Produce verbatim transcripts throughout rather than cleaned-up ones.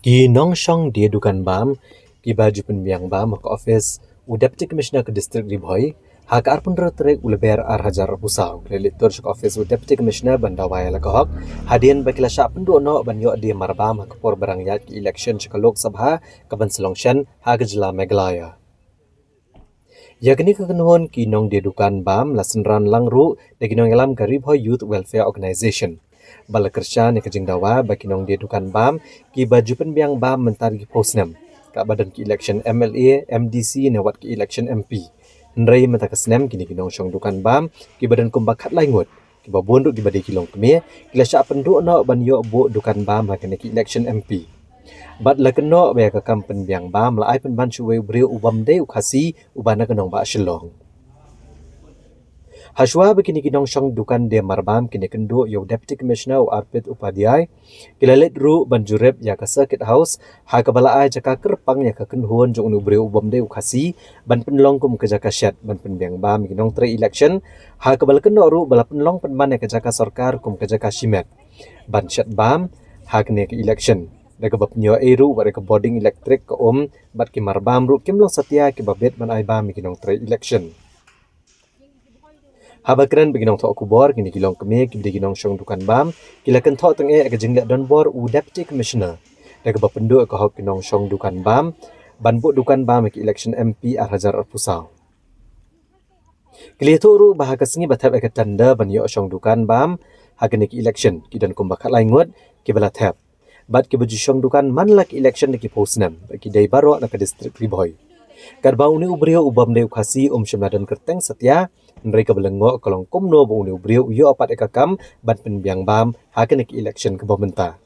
Ki nongshong die dukan bam kiba ju pynbiang bam ha ka office u Deputy Commissioner ka District Ri Bhoi ha ka arphew tarik u Lber ar hajar arphew saw ki la leit tur sha ka office u Deputy Commissioner ban dawa ïa la ka hok hadien ba ki la shah pynduh noh ban ïoh die marbam ha ka por ba dang ïaid ki election sha ka Lok Sabha ka ban sa long shen ha ka jylla Meghalaya. Ïa kane ka kynhun ki nongdie dukan bam la synran lang ruh da ki nongïalam ka Ri Bhoi Youth Welfare Organisation. Ba la kyrshan ïa ka jingdawa ba ki nongdie dukan bam kiba ju pynbiang bam mynta ki phew snem, kaba don ki election M L A, M D C ne wat ki election M P. Hynrei mynta ka snem kine ki nongshong dukan bam kiba don kumba khatlai ngut, kiba bun ruh kiba dei ki longkmie, ki la shah pynduh noh ban ïoh buh dukan bam ha kane ki election M P. Bad la kynnoh ba ïa ka kam pynbiang bam la ai pynban sha uwei u briew u bym dei u Khasi uba na ka nongbah Shillong. Hashwa ba kine ki nongshong dukan die marbam kin ïakynduh ïa u Deputy Commissioner u Arpit Upadhyay, ki la leit ruh ban jurip ïa ka Circuit House ha kaba la ai jaka kyrpang ïa ka kynhun jong une u briew u bym dei u Khasi ban pynlong kum ka jaka shet ban pynbiang bam ïa ki nongtrei election, ha kaba la kynnoh ruh ba la pynlong pynban ïa ka jaka sorkar kum ka jaka shimet ban shet bam ha kane ka election, da kaba pynïoh ei ruh wat ïa ka bording elektrik ka um bad ki marbam ruh kim long satia kiba bit ban ai bam ïa ki nongtrei election. Haba kren bad ki nongthoh khubor, kine ki longkmie kiba dei ki nongshong dukan bam ki la kynthoh tyngeh ïa ka jingleh donbor u Deputy Commissioner, da kaba pynduh ïa ka hok ki nongshong dukan bam ban buh dukan bam ïa ki election M P ar hajar arphew saw. Ki la ïathuh ruh ba ha ka sngi ba thep ïa ka tender ban ïoh shong dukan bam ha kane ki election ki don kumba khatlai ngut kiba la thep, bad kiba ju shong dukan man la ki election da ki phew snem, bad ki dei baroh na ka District Ri Bhoi. Katba une u briew u bym dei u Khasi um shym la don kyrteng satia, hynrei kaba lyngngoh ka long kumno ba une u briew u ïoh pat ïa ka kam ban pynbiang bam ha kane ki election kaba mynta.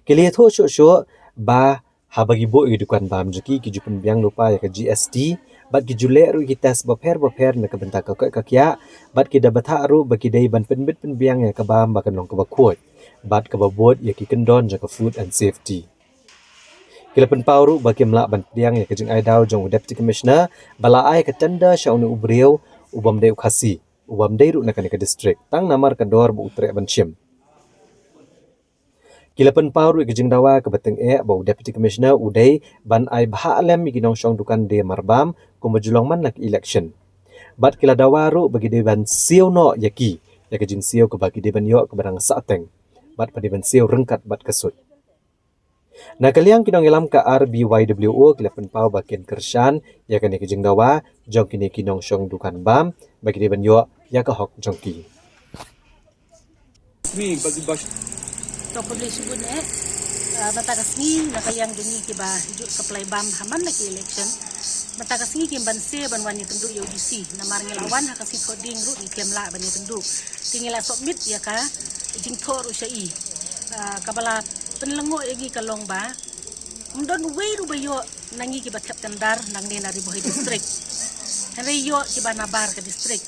Ki la ïathuh shuh shuh ba haba ki buh ïa ki dukan bam jong ki, ki ju pynbiang lypa ïa ka G S T bad ki ju leh ruh ïa ki test bapher bapher na ka bynta ka koit ka khiah, bad ki da batai ruh ba ki dei ban pynbit pynbiang ïa ka bam ba kan long kaba khuid bad kaba bud ïa ki kyndon jong ka Food and Safety. Ki la pynpaw ruh ba kim lah ban pdiang ïa ka jingai daw jong u Deputy Commissioner ba la ai ka tender sha une u briew u bym dei u Khasi, u bym dei ruh na kane ka district, tang namar ka dor ba u treh ban shim. Ki la pynpaw ruh ïa ka jingdawa kaba tyngeh ba u Deputy Commissioner u dei ban ai bha lem ïa ki nongshong dukan die marbam kumba ju long man la ki election. Bad ki la dawa ruh ba ki dei ban siew noh ïa ki ïa ka jingsiew kaba ki dei ban ïoh kaba dang sahteng, bad ba dei ban siew ryngkat bad ka suit. Na ka liang ki nongïalam ka R B Y W O ki la pynpaw ba kin kyrshan ïa kane ka jingdawa jong kine ki nongshong dukan bam ba ki dei ban ïoh ïa ka hok jong ki. Ni bagi bas. To khublei shibun eh. Ah, mynta ka sngi na ka liang jong ngi kiba ju supply bam ha man la ki election, mynta ka sngi kim banse ban wan ïakynduh ïa u D C, namar ngi la wan ha ka sngi Thohdieng ruh ngi khlem lah ban ïakynduh. Te ngi la submit ïa ka jingthoh ruh sha i. Ah, kaba la pynlyngngoh ïa ngi ka long ba ym don uwei ruh ba ïoh na ngi kiba thep tender nangne na Ri Bhoi District. Hynrei ïoh kiba nabar ka district.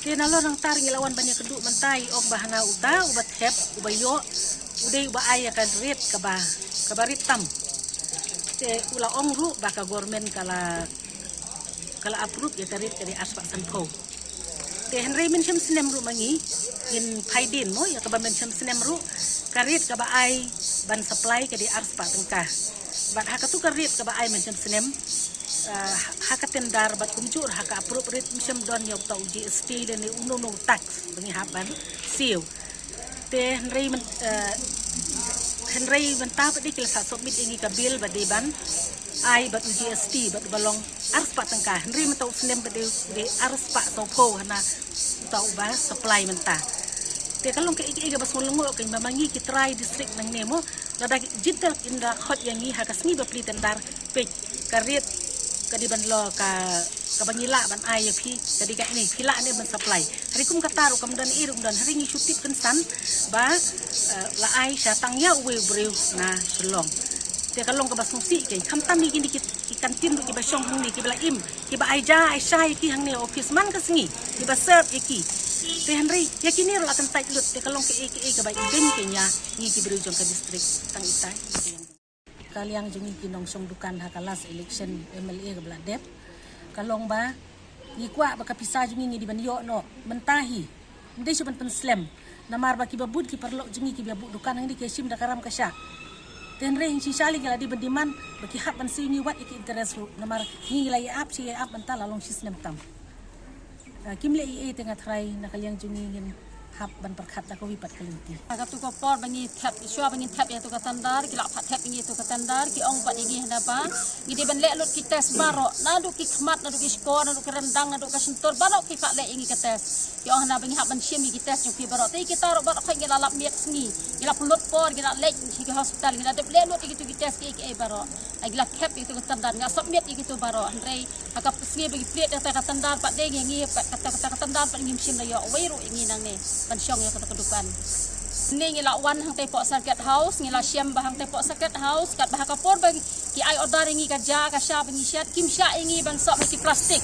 Te nalor nangta ngi la wan ban ïakynduh mynta i ong ba hana uta uba thep uba ïoh u dei uba ai ïa ka rate kaba, kaba rate tam. Te u la ong ruh ba ka government ka la, ka la approve ïa ka rate ka dei arspah sanphew. Te hynrei mynshem snem ruh ma ngi ngin phai dien mo ïa kaba mynshem snem ruh ka rate kaba ai ban supply ka dei arspah tyngka. Bad ha katu ka rate kaba ai mynshem snem, ah, ha ka tender bad kumjuh ha ka approve rate mynshem don ïa uta u G S T lane uno uno u tax ba ngi hap ban siew. Te hynrei myn-, eh, hynrei mynta pat de ki la sa submit ïa ngi ka bill ba dei ban ai bad u G S T bad ba long arspah tyngka. Hynrei mynta u snem pat de, de arspah sawphew hana uta uba supply mynta. Te ka long kaei kaei kaba sngewlyngngoh kein ba ma ngi ki trai district nangne mo, lada ki jied ynda khot ïa ngi ha ka sngi ba plie tender, peit ka rate ka dei ban long ka, kaba ngi lah ban ai ïa phi ka dei kane, phi lah ne ban supply. Hynrei kum kata ruh kam don ei ruh ym don, hynrei ngi shu tip kynsan ba, eh, la ai sha tang ïa uwei u briew na Shillong. Te ka long kaba sngewsih kein, khamtam ïa kine ki, ki canteen ruh kiba shong hangne kiba la im, kiba ai ja ai sha ïa ki hangne office man ka sngi, kiba serve ïa ki. Te hynrei ïa kine ruh la kyntait lut, te ka long kaei kaei kaba ibeiñ kein ïa ngi ki briew jong ka district tang itai. Ka liang jong ngi ki nongshong dukan ha ka last election M L A kaba la dep, ka long ba ngi kwah ba ka pisa jong ngi ngi dei ban ïoh noh mynta hi. Ym dei shuh ban pynslem. Namar ba kiba bud ki paralok jong ngi kiba buh dukan hangne ki shim da ka ram ka shah. Te hynrei shisha lei ki la dei ban demand ba ki hap ban siew ïa ngi wat ïa ki interest ruh namar ngi la ïa ap shi ïa ap mynta la long shi snem tam. Ah, kim leh ei ei te nga tharai na ka liang jong ngi ngin hap ban pyrkhat da kawei pat ka lynti. Ha katu ka por ba ngi thep, shuwa ba ngi thep ïa tu ka tender, ki la pat thep ïa ngi tu ka tender, ki ong pat ïa ngi hana ba ngi dei ban leh lut ki test baroh, naduh ki khmat, naduh ki shkor, naduh ki ryndang, naduh ka shyntur, baroh ki pat leh ïa ngi ka test. Ki ong hana ba ngi hap ban shim ïa ki test jong phi baroh. Te kita ruh baroh khoit ngi la lap miet sngi, ngi la pynlut por, ngi la leit sha ki hospital, ngi la dep leh lut ïa kitu ki test ki ei ki ei baroh. Ngi la thep ïa kitu ka tender, ngi la submit ïa kitu baroh. Hynrei ha ka sngi ba ngi plie ïa kata ka tender pat de ngi, ngi pat kata, kata ka tender pat ngim shym la ïoh wei ruh ïa ngi nangne ban shong ïa kata ka dukan. Ngi, ngi la wan hangtei poh Circuit House, ngi la shem ba hangtei poh Circuit House, katba ha ka por ba ki ai order ïa ngi ka ja ka sha ba ngi shet, kim shah ïa ngi ban sop ha ki plastik.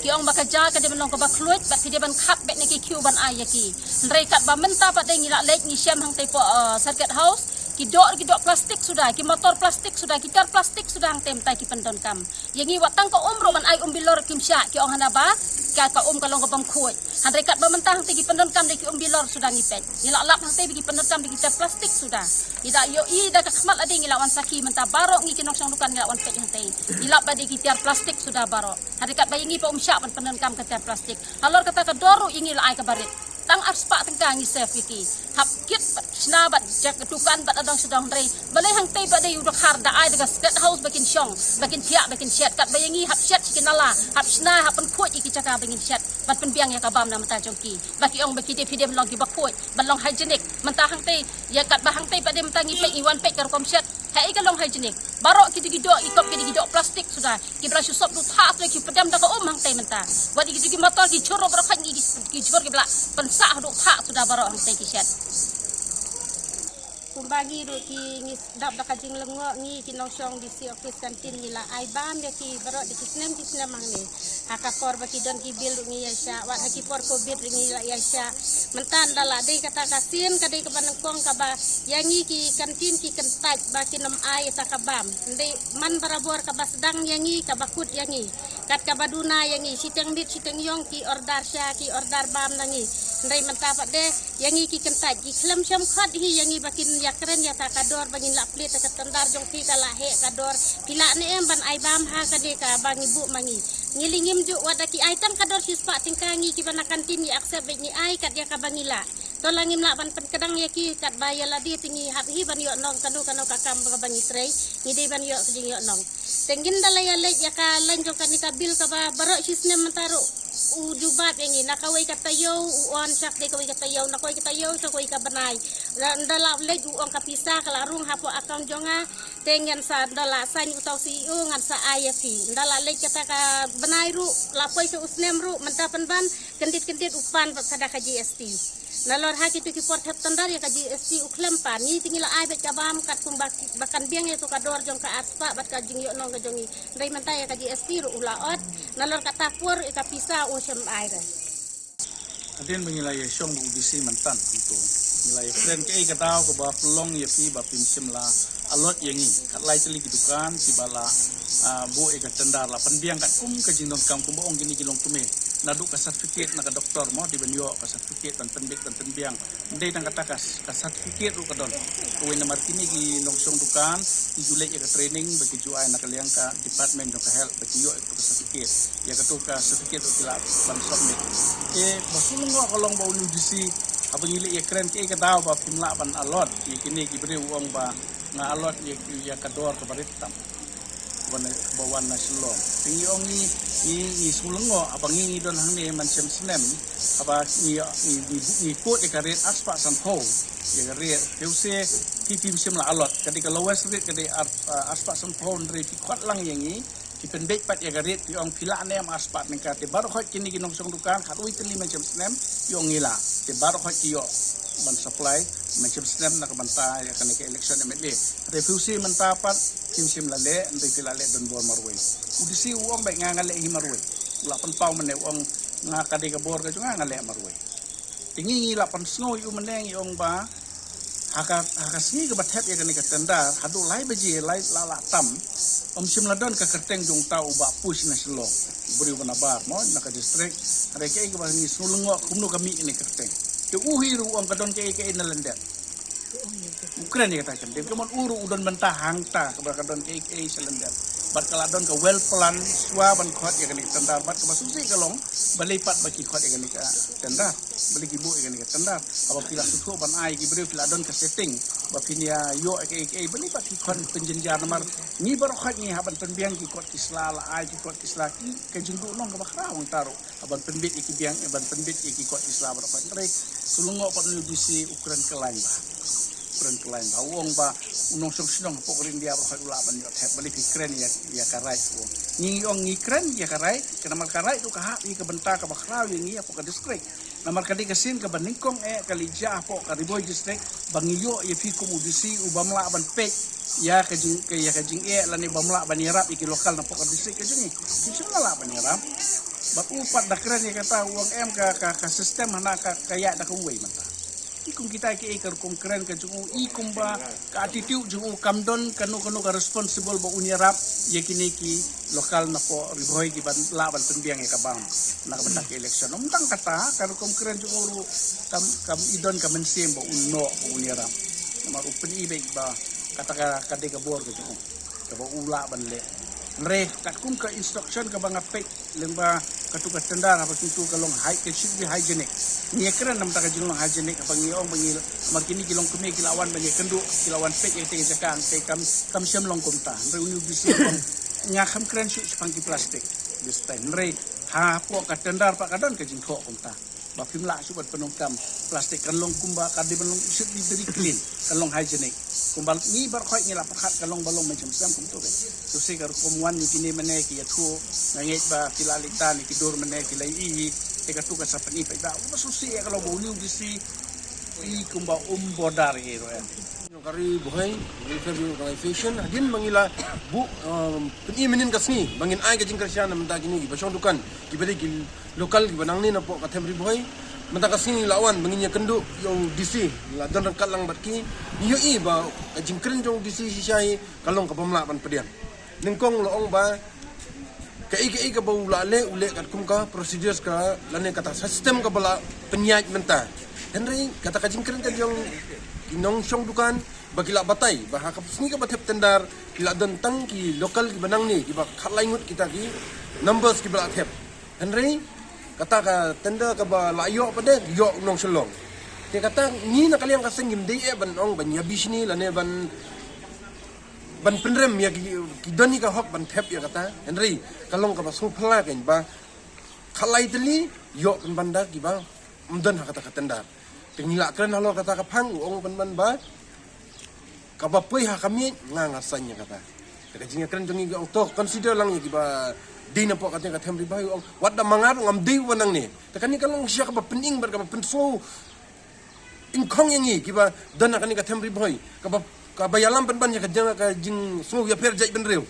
Ki ong ba ka ja ka dei ban long kaba khluit, bad ki dei ban khap beit na ki queue ban ai ïa ki. Hynrei katba mynta pat de ngi la leit ngi shem hangtei poh, uh, Circuit House, ki doh, ki doh plastik suda, ki motor plastik suda, ki tiar plastik suda hangtei mynta ki pyndonkam. Ïa ngi wat tang ka um ruh ban ai um bilor kim shah, ki ong hana ba ka, ka um ka long ka bym khuid. Hynrei katba mynta hangtei ki pyndonkam da ki um bilor suda ngi peit. Ngi la lap hangtei ba ki pyndonkam da ki tiar plastik suda. Ngi da ïohi da ka khmat lade ngi la wan sakhi mynta baroh ngi ki nongshong dukan ngi la wan peit hangtei. Ngi lap ba dei ki tiar plastik suda baroh. Hynrei katba ïa ngi pat um shah ban pyndonkam ka tiar plastik. Halor kata ka dor ruh ïa ngi la ai kaba rit. Tang arspah tyngka ngi save ïa ki. Hap kit bad shna bad jaka dukan bad adong shadong hynrei. Balei hangtei ba dei u dkhar da ai da ka Circuit House ba kin shong, ba kin thiah, ba kin shet, katba ïa ngi hap shet sha ki nala, hap shna, hap pynkhuid ïa ki jaka ba ngin shet, ban pynbiang ïa ka bam na bynta jong ki. Ba ki ong ba ki dei phi dei ban long kiba khuid, ban long hygienic. Mynta hangtei, ïa katba hangtei ba dei mynta ngi peit, ngi wan peit ka rukom shet. Haei ka long hygienic. Baroh ki dei ki doh, ki kop ki dei ki doh plastik suda. Kiba la shu sop duh thah suda ki pdem da ka um hangtei mynta. Wat ïa ki dei ki motor ki jhur baroh khoit ngi ki, ki jhur kiba la pynsah duh thah suda baroh hangtei ki shet. Kumba ngi ruh ki ngi dap da ka jinglyngngoh ngi ki nongshong D C office canteen ngi la ai bam ïa ki baroh da ki snem ki snem hangne. Ha ka por ba ki don ki bill ruh ngi ïa shah, wat ha ki por covid ruh ngi la ïa shah. Mynta ynda la dei kata ka sien ka dei kaba nyngkong kaba ïa ngi ki canteen ki kyntait ba kin ym ai ïa ta ka bam. Ym dei man barabor kaba sdang ïa ngi kaba kut ïa ngi. Kat kaba duna ïa ngi shiteng miet shiteng ïong ki order sha ki order bam na ngi. Hynrei mynta pat de ïa ngi ki kyntait ki khlem sham khot hi ïa ngi ba kin ïa kren ïa ta ka dor ba ngin lah plie ta ka tender jong phi ka la heh ka dor. Phi lah ne em ban ai bam ha ka dei kaba ngi buh ma ngi. Ngi lei ngim ju wat da ki ai tang ka dor shispah tyngka ngi kiba na canteen ngi accept bad ngi ai kat ïa kaba ngi lah. To la ngim lah ban pynkdang ïa ki katba ïa lade te ngi hap hi ban ïoh nong kano kano ka kam kaba ngi trei ngi dei ban ïoh ka jingïoh nong. Te ngin da la ïa leit ïa ka line jong kane ka bill kaba baroh shi snem mynta ruh u jubab ïa ngi na kawei ka taïew u on sha kawei ka taïew, na kawei ka taïew sha kawei ka bnai. Ynda la leit u ong ka pisa ka la rung hapoh account jong nga. Te ngan sa ynda la sign uta u C E O ngan sa ai ïa phi. Ynda la leit kata ka bnai ruh la poi sha u snem ruh mynta pynban kyndit kyndit u pan bad sa da ka G S T. Nalor ha kitu ki por thep tender ïa ka G S T u khlem pan, ngi te ngi la ai beit ka bam katkum ba, ba kan biang ïa tu ka dor jong ka arspah bad ka jingïoh nong ka jong ngi. Hynrei mynta ïa ka G S T ruh u la ot, nalor kata por ïa ka pisa u shem ai re. Hadien ba ngi la ïa shong bad u D C mynta hangtu, ngi la ïa kren kaei ka daw kaba pynlong ïa phi ba phim shym la allot ïa ngi. Kat lai tylli ki dukan kiba la, ah, buh ïa ka tender la pynbiang katkum ka jingdonkam kumba ong kine ki longkmie. Naduh ka certificate na ka doktor mo, dei ban ïoh ka certificate ban pynbeit ban pynbiang. Ym dei tang kata ka, ka certificate ruh ka don. Kawei namar kine ki nongshong dukan ki ju leit ïa ka training ba ki ju ai na ka liang ka department jong ka health ba ki ïoh ïa ka certificate. Ïa katu ka certificate ruh ki lah ban submit. Te ba shu lyngngoh ka long ba une u D C haba ngi leit ïa kren kaei ka daw ba phim lah ban allot ïa kine ki briew, u ong ba nga allot ïa, ïa ka dor kaba rit tam. Wan, ba wan na Shillong. Te ngi ong ngi, ngi, ngi shu lyngngoh haba ngi, ngi don hangne mynshem snem. Haba ngi, ngi, ngi, ngi quote ïa ka rate arspah sanphew. Ïa ka rate, te u se phi phim shym la allot. Ka dei ka lowest rate ka dei ar, ah, arspah sanphew, hynrei phi khot lang ïa ngi. Phi pynbeit pat ïa ka rate, phi ong phi lah ne em arspah tyngka. Te baroh khoit kine ki nongshong dukan khatwei tylli mynshem snem, phi ong ngi lah. Te baroh khoit ki ïoh ban supply mynshem snem na ka bynta ïa kane ka election M L A. Te phi u se mynta pat phim shym la leh, hynrei phi la leh don bor marwei. U D C u ong beit nga, nga leh hi marwei. U la pynpaw mynne u ong nga, ka dei ka bor ka jong nga, nga leh marwei. Te ngi, ngi la pynsngew ïa u mynne ngi ong ba ha ka, ha ka sngi kaba thep ïa kane ka tender haduh lai baje, lai la, la tam, ym shym la don ka kyrteng jong uta u Bah Push na Shillong. U briew ba nabar mo na ka district. Hynrei kaei kaba ngi shu lyngngoh kumno ka mih kane ka kyrteng. Te u hi ruh u ong ka don kaei kaei na lyndet. U kren ïa kata kan dei ka mon uru u don mynta hangta kaba ka don ka ek ei cylinder. Bad ka la don ka well plan shuwa ban khot ïa kane ka tender bad kaba sumsi ka long ba lei pat ba ki khot ïa kane ka tender. Ba lei ki buh ïa kane ka tender. Haba ki la shu ban ai ki briew ki la don ka setting ba phin ïa ïoh ïa ka ek ei ba lei pat ki khot pynjynjar namar ngi baroh khot ngi ha ban pynbiang ki kot ki sla la ai ki kot ki sla ki ka jingduh nong kaba khraw hangta ruh. Ban pynbit ïa ki biang ban pynbit ïa ki kot ki sla baroh khot. Hynrei shu lyngngoh pat u D C u kren ka lain ba kren ka lain ba u ong ba u nongshong shnong hapoh ka ri India baroh khot u lah ban ïoh thep ba lei phi kren ïa ïa ka right u ong. Ngi ong ngi kren ïa ka right ka namar ka right ruh ka hap ïa ka bynta kaba khraw ïa ngi hapoh ka district. Namar ka dei ka sien kaba nyngkong eh ka leit jia hapoh ka Ri Bhoi district ba ngi ïoh ïa phi kum u D C u bym lah ban peit ïa ka jing ka ïa ka jingeh lane bym lah ban ïarap ïa ki local napoh ka district ka jong ngi. Phi shym la lah ban ïarap. Bad u pat da kren ïa kata u ong em ka ka ka system hana ka ka ïaid da kawei mynta. Ki kum kita ki ei ka rukom kren ka jong u i kumba ka attitude jong u kam don kano kano ka responsible ba un ïarap ïa kine ki local napoh Ri Bhoi ki ban lah ban pynbiang ïa ka bam na ka bynta ka election. Ym tang kata ka rukom kren jong u ruh kam kam i don ka mynsiem ba un noh ba un ïarap. Namar u pyni beit ba kata ka ka dei ka bor ka jong u kaba u lah ban leh. Hynrei katkum ka instruction kaba nga peit lyngba katu ka tender haba kyntu ka long hy- ka should be hygienic. Ngi ïa kren namar ka jinglong hygienic haba ngi ong ba ngi namar kine ki long kmie ki la wan ba ngi kynduh ki la wan peit ïa kata ka jaka hangtei kam kam shym long kumta. Hynrei u new D C nga kham kren shuh shaphang ki plastik this time. Hynrei hapoh ka tender pat ka don ka jingthoh kumta. Ba phim lah shuh ban pyndonkam plastik kan long kumba ka dei ban long should be very clean kan long hygienic. Kumba ngi baroh khot ngi la pyrkhat kan long ba long mynsiem sem kumto. Shisha ka rukom wan ïa kine mynne ki ïathuh nga ngeit ba ki la leit tan ïa ki dur mynne ki la ïohi te katu ka sa pyni paidbah ba shisha ka long ba u new D C i kumba um border hi ruh em. Ka Ri Bhoi Welfare Organization hadien ba ngi la buh, um, pyni mynnin ka sngi ba ngin ai ka jingkyrshan na bynta kine kiba shong dukan kiba dei ki local kiba nangne napoh ka them Ri Bhoi. Mynta ka sngi la wan ba ngin ïa kynduh ïa u D C la don ryngkat lang bad ki. Ngi ïohi ba ka jingkren jong u D C shisha hi ka long ka bym lah ban pdiang. Nyngkong la ong ba kaei kaei kaba u la leh u leh katkum ka procedures ka lane kata system kaba la pynïaid mynta. Hynrei kata ka jingkren ka jong ki nongshong dukan ba ki la batai ba ha ka sngi kaba thep tender ki la don tang ki local kiba nangne kiba khatlai ngut kita ki numbers kiba la thep. Hynrei kata ka tender kaba la ïoh pat de ïoh u nongshong. Te kata ngi na ka liang ka seng ngim dei eh ban ong ban ïa bishni lane ban ban pynrem ïa ki ki don ïa ka hok ban thep ïa kata. Hynrei ka long kaba sngewphylla kein ba khatlai tylli ïoh pynban da kiba ym don ha kata ka tender. Te ngi la kren halor kata ka phang u ong pynban ba kaba poi ha ka miej nga nga saiñ ïa kata. Te ka jingkren jong ngi ki ong to consider lang ïa kiba dei napoh kata ka them Ri Bhoi u ong wat da ma nga ruh ngam dei uba nangne. Te kane ka long shisha kaba pyning bad kaba pynsngew ingkhong ïa ngi kiba don ha kane ka them Ri Bhoi kaba kaba ïalam pynban ïa ka jing ka jingsngew ïapher jaitbynriew.